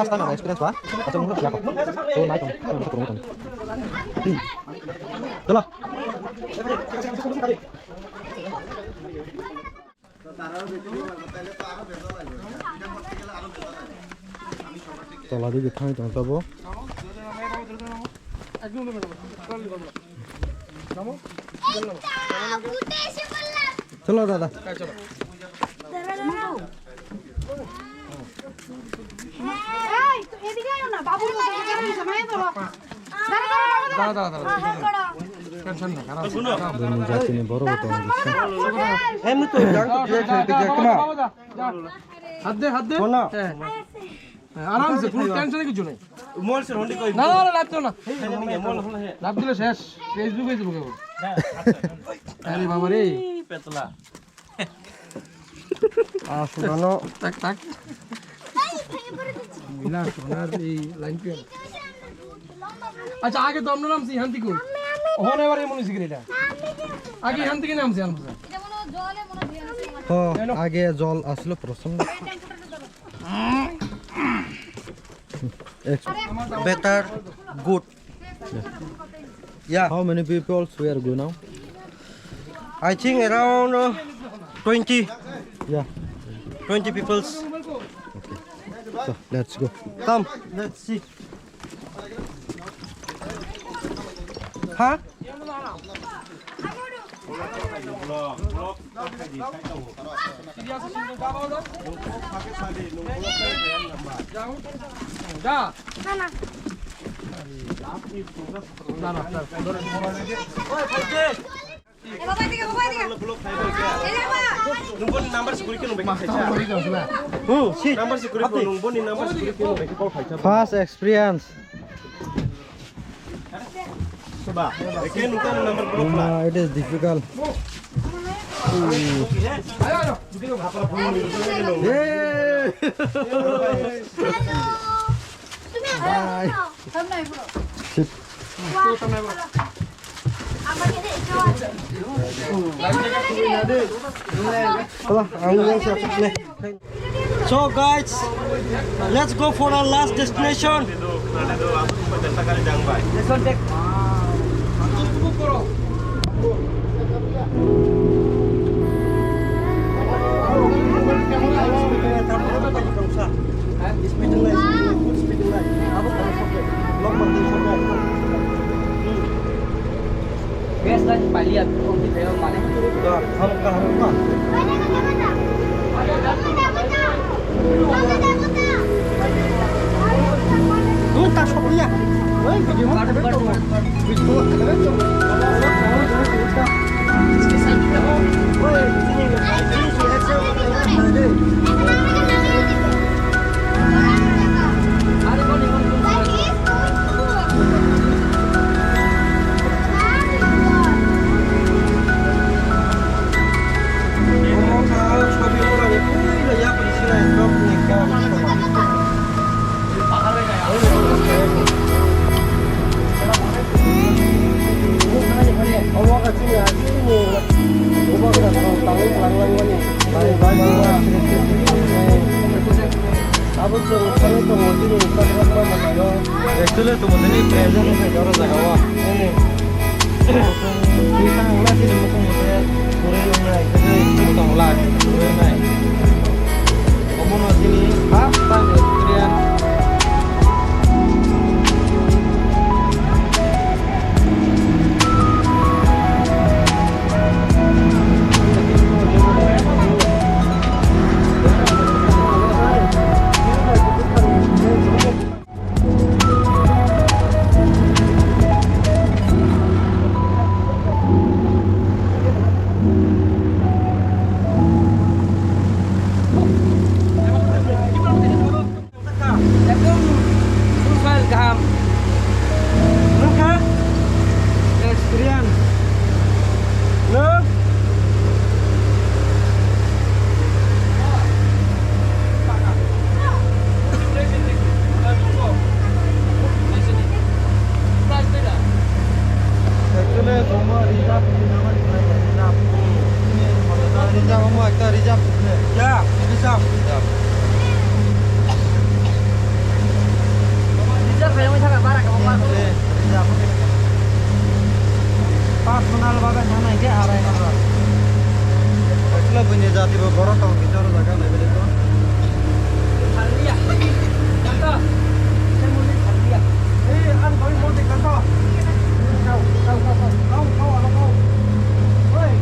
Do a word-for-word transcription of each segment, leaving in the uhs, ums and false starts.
last time experience ba. Acha mungkin siapa? Oh, naik dong. Chalo. Tola dige thangwi tong tabo. Chalo dada. এই, তো এদিকে আয় না, বাবুর মতো এদিকে আয় না, মায়ের ধরো। দাঁড়া, দাঁড়া, দাঁড়া। Bini jatini borok bo tongo bisingo. Em, tu jang tu dia khe te khe kma. Hat de, hat de. Bono. Eh. Eh, aram se, কোনো tension কিছু নেই। Mol se hondi koi. না, না, না, লাগতো না। Mol hondi. লাভ দিলে শেষ। Facebook, Facebook এ। আরে বাবা রে। Petla. Ah, sudano. Tak, tak. Mila, sonar, ei, line pe. আচ্ছা, আগে দম নিলাম, সিহান্তি কই? ওখানে এবার এমন হয়েছে কিনা এটা? আগে এখান থেকে নামছে, আনবো। এটা মনে হয় জলে মনে হয় দিয়ে দিচ্ছে আমার। হ্যাঁ, আগে জল আসলো প্রথম। Better, good. Yeah. How many people we are going now? I think around, uh, twenty. Yeah. Twenty peoples. Okay. So, let's go. Come, let's see. Huh? First experience. It is difficult. So guys, let's go for our last destination. Gas light paliat, kung di kayo mali. Dah, hamka, hamka. Tuh, tak sok dia. Woi, video mah. Actually, to motini present ni jora jaga o. Twi tang la chini mukung muthe puri wngnai, twi tong la puri wngnai. Omono chini first time experience. Ekdom profile kaham. Nung kha? Experience. Nung? Actually, Roma reserve ni nama reserve. Reserve, omo ekta reserve. Ya, reserve. Reserve. Reserve khaiyangwi thangkha bara kwbangma. Eh, reserve. Personal bagwi thangna hinkhe arai hajar. Actually, buini jati bo borok tong khe jora jaga naiwi rikho. Thangliya. Kanto. Thangliya. Eh, ang doi mo de kanto. Kau, kau, kau, kau. Kau, kau, ano kau. Oi.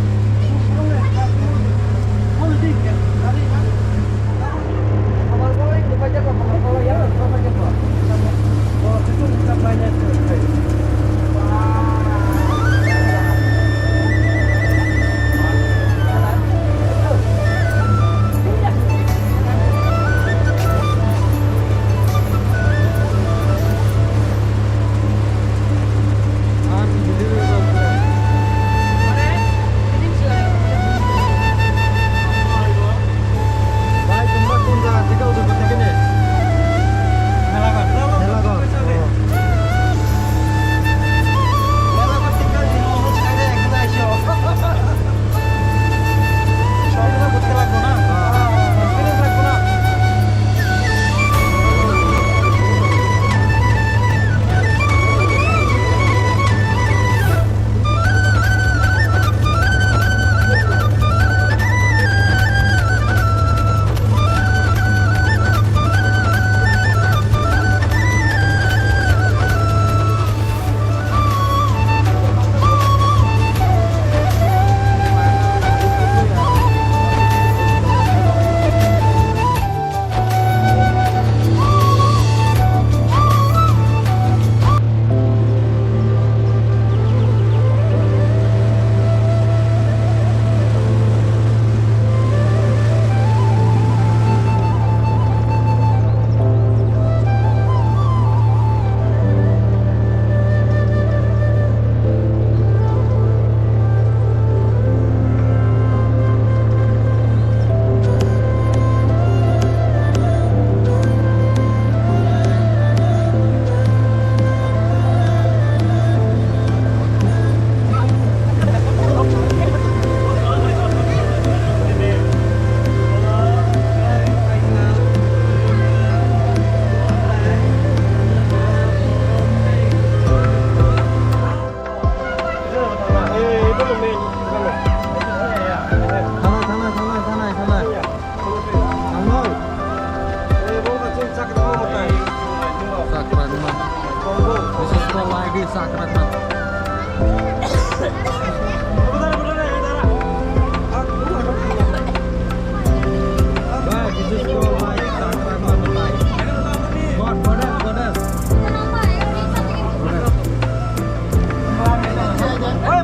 Oi,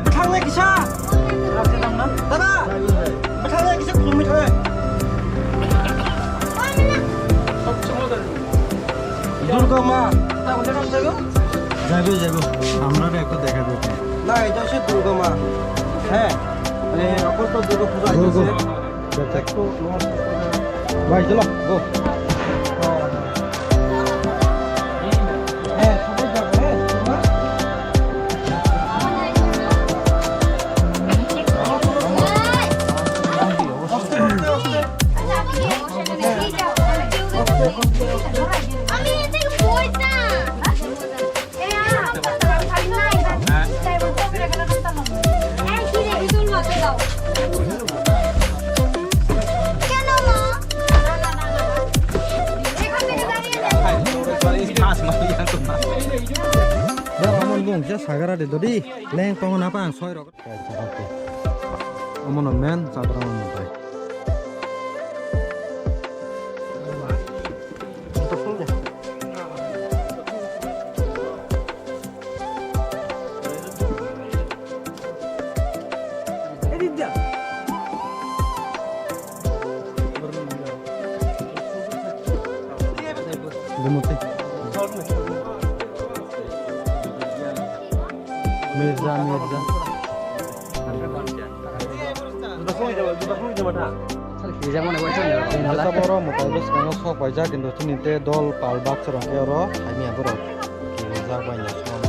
bwthang nai kisa. Dada, bwthang nai kisa khulumwi thai. Durga ma. Jaibo, jaibo. Amrare ekta dekhaibo. না, এটা হচ্ছে দুর্গা মা। হ্যাঁ, মানে, এখন তো দুর্গা পুজো আসতেছে। Go, go. একটু ভাই, চলো, go. হ্যাঁ, সবাই যাবো, হ্যাঁ, তোমরা? আস্তে, আস্তে, আস্তে। Borok omo bung kisa sagara de dodi leng tongo napa ang soi rok. Omo no men chadra omo tai. Mirza, Mirza. Jota borok mwtai bwskango sok paijak, kintu chini tei dol pal baksa rok khe oro hamya borok. Kirijak bai no song.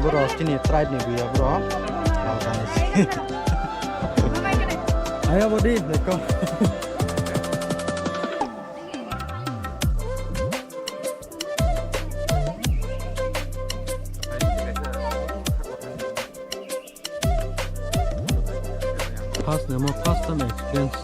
Borok chini tribe ni buya borok. Algani. Ayo bodi, lekko. First name of first time experience.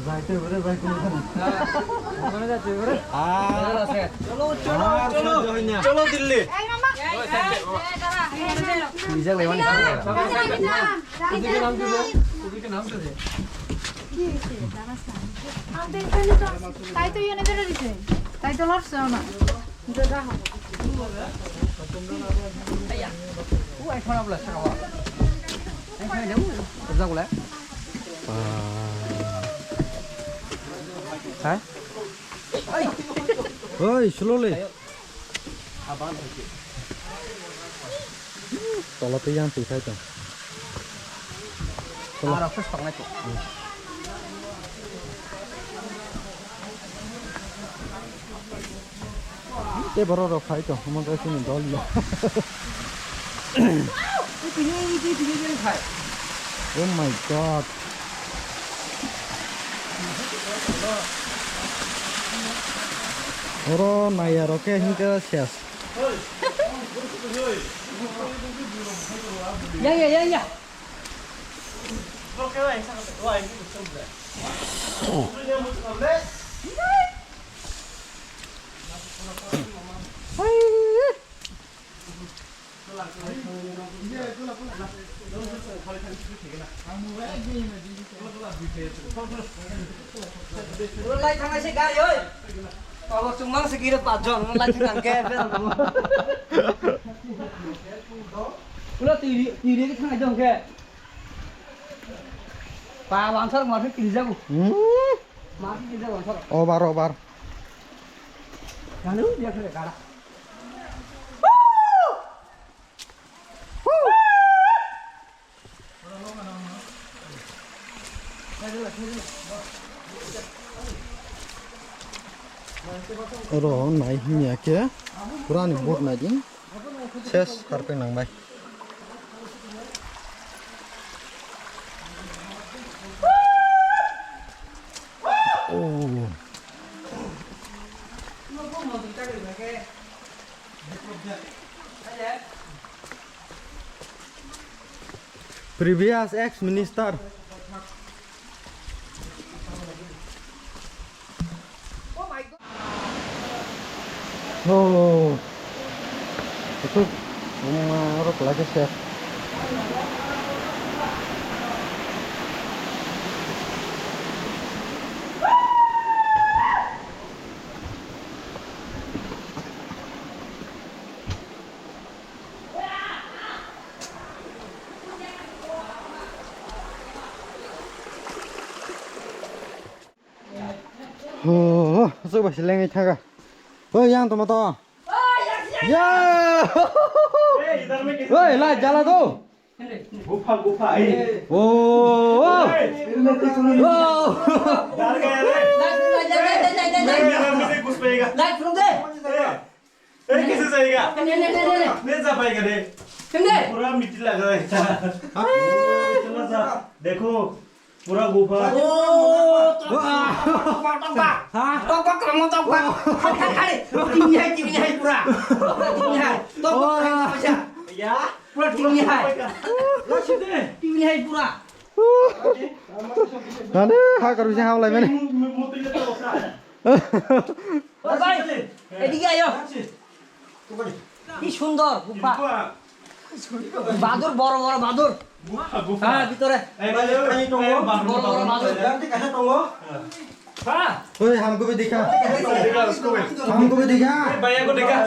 Jaitwi bwrwi bai kunu. Okhane jaitwi bwrwi. Ah. Cholo, cholo, cholo. Cholo Delhi. Nijak lewan. Ujike naam tu de. Ujike naam tu de. Tai to yone jora dite. Tai to lor se ona. Oi, slowly. Tola tei yang twi phai tong. Tola. Aro khe songnai to. Tei borok rok phai tong, omo khe chini dol ya. Oh my God. Oro naiya rok khe hinkhe ses. Ya, ya, ya, ya. Lai thang se gari oi. Abo chumang se kiro pachjon lai thang ke. Ulo tiri tiri thang jong ke. Pa wansar ma se kiri jago. Hmm. Ma se kiri jago wansar. Obar, obar. Kanu dia kere gara. Oro nai hinya khe purani boat nai di ses harpeng nang bai. Oh. Previous ex minister. Oh. Itu rumah orang lagi chef. Oh, aswk bai se lengwi thangkha. Oi, yang tongma to. Ya! Oi, lai jala to. Gufa, gufa, eh. Oh, oh. Hey. Oh. Dar gaya re. Lai, lai, lai, lai, lai, lai, lai. Mere, mere, mere, ghus payega. Lai, from there. Eh. ए, कैसे जाएगा? नहीं, नहीं, नहीं, नहीं, नहीं। नहीं जा पाएगा रे। समझे? पूरा मिट्टी लग रहा है। हाँ? चलो जा, देखो, पूरा गुफा। ओ, तो वाह। टोपा, टोपा। हाँ? टोपा, टोपा, टोपा। खड़े, खड़े, खड़े। टिंग है, टिंग है पूरा। पूरा टिंग है। टोपा, वाह। टोपा, टोपा। या? पूरा टिंग है। टिंग है पूरा। Ane, ha karu se hamlai mani. ও ভাই, এদিকে আয়ো। কি সুন্দর গুফা। বাদুর, বড় বড় বাদুর। গুফা, গুফা। হ্যাঁ, ভিতরে। এই, এই, এই, এই, বাদুর, বড় বড় বাদুর। বাদুর। হ্যাঁ। Oi, hamko bhi dikha. Hamko bhi dikha. এই ভাইয়াকে দেখা।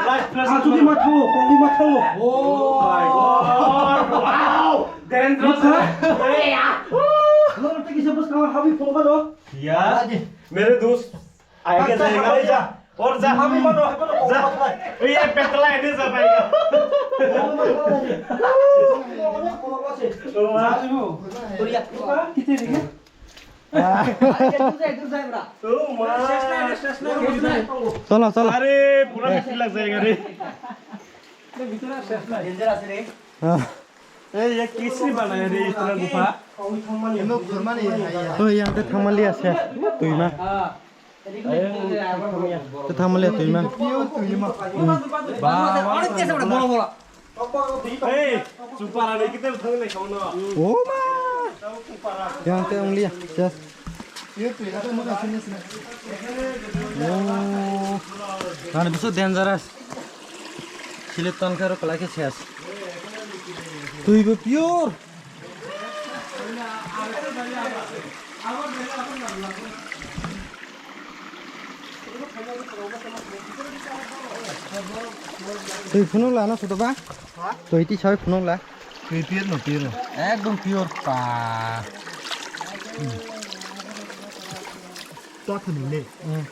Lahat flash. Achu di matho, kong di matho. Oh my God. Wow. Dangerous. Hey, ah. Lo, te kisa bas kawa habi phone karo. यार, मेरे दोस्त, आगे जाएगा, जा। और जा। हावी मारो, हावी मारो। जा। ये पतला है, नहीं जा पाएगा। तो वहाँ। कितने देंगे? चलो, चलो। अरे, पूरा मिट्टी लग जाएगा रे। डेंजर আছে रे। हाँ। ए, ये किसने बनाया रे इतना गुफा? Oi, yang te thamali ase. Tuima. Te thamali tuima. Ei, chupara ni kita thang le khau no. Oh ma. Yang te only ya. Yes. Oh. Nani bisu dangerous. Silip tan karo kelai ke ses. Tui bo pure. Twi phunuk la no sudo ba? Ha? Twi ti sawi phunuk la. Twi pure no, pure no. Ekdom pure pa. Hmm. Twa phunuk le. Hmm.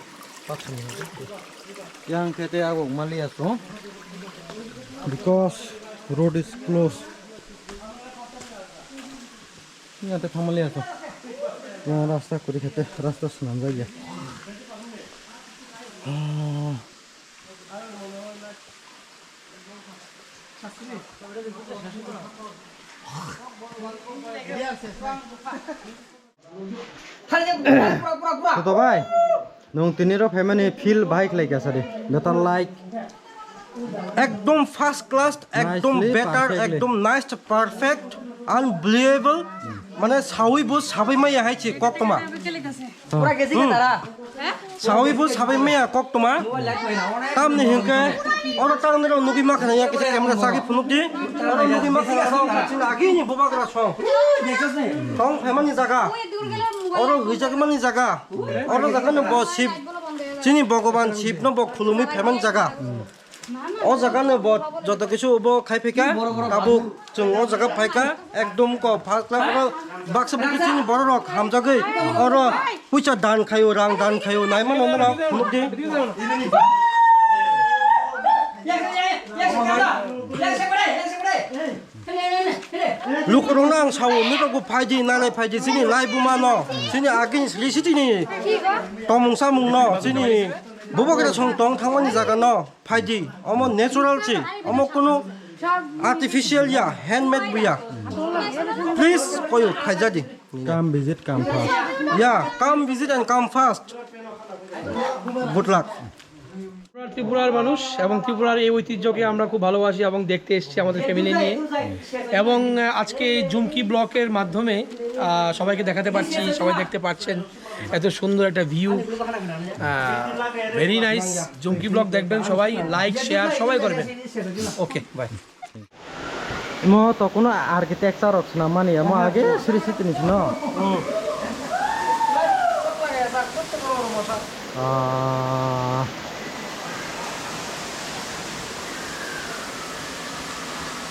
Twa phunuk le. Yang kete agok mali aso. Because road is closed. Yang te thamali aso. Yang rasta kuri khete, rasta swnamjak ya. Ah. Pura, pura, pura, pura. Sudo bai, nwng tini ro phaimani feel bahai khlai kha sadi. Better like. Ekdom first class, ekdom nicely, better, perfectly. Ekdom nice, perfect, unbelievable. Mane sawi bo sabai maya hai chi koktoma. Pura gesi ka tara. Sawi bo sabai maya koktoma. Tamni hinkhe oro tangnai rok nugui ma khana ya kisa camera sagi phunuk di. Oro nugui ma khana oro chini agini bubagra song. Song phaimani jaga. Oro huijak mani jaga. Oro jaga no bo Shiv. Chini Bhogoban Shiv no bo khulumui phaimani jaga. O jaga no bo joto kisu bo khai phaikha, tabuk chwng o jaga phaikha, ekdom ko first class oro baksa bukti chini borok rok hamjagwi oro puisa dan khaio, rang dan khaio, naima no no phunuk di. Lukurokno ang sao, nukgo phaidi, nanai phaidi, chini lai buma no, chini agini sli sitini tomung samung no, chini bubagra song tong thangmani jaga no. Phaidi, omo natural se, omo kunu artificial ya, handmade bo ya. Please, koyo, phaijadi. Come visit, come fast. Yeah, come visit and come fast. Good luck. ত্রিপুরার মানুষ এবং ত্রিপুরার এই ঐতিহ্যকে আমরা খুব ভালোবাসি এবং দেখতে এসেছি আমাদের ফ্যামিলি নিয়ে। এবং আহ, আজকে এই জুমকি ব্লকের মাধ্যমে আহ, সবাইকে দেখাতে পারছি, সবাই দেখতে পাচ্ছেন এত সুন্দর একটা ভিউ। Very nice. জুমকি ব্লগ দেখবেন সবাই, লাইক শেয়ার সবাই করবেন। ওকে, by. Mo to kuno architecture rok swnam mani ya, mo age sri sri tini sino. Ah.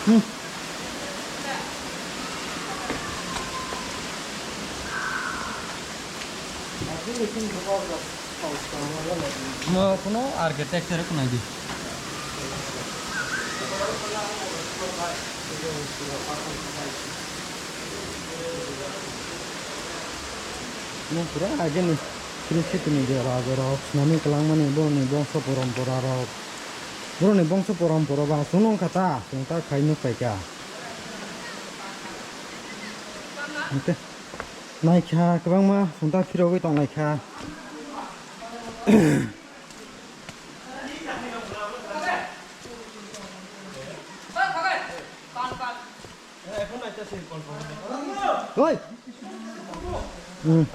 Hmm. Mo kuno architecture kunai di. Mo pura ageni sri sri tini je raja rok swnamwi kwlangmani borokni bongso porompora rok. Borokni bongso porompora ba chwng nung kha ta, chwng ta khai nuk paikha. Hwnkhe. Naikha, kwbangma sungta phirogwi tonglaikha. Oi! Hmm.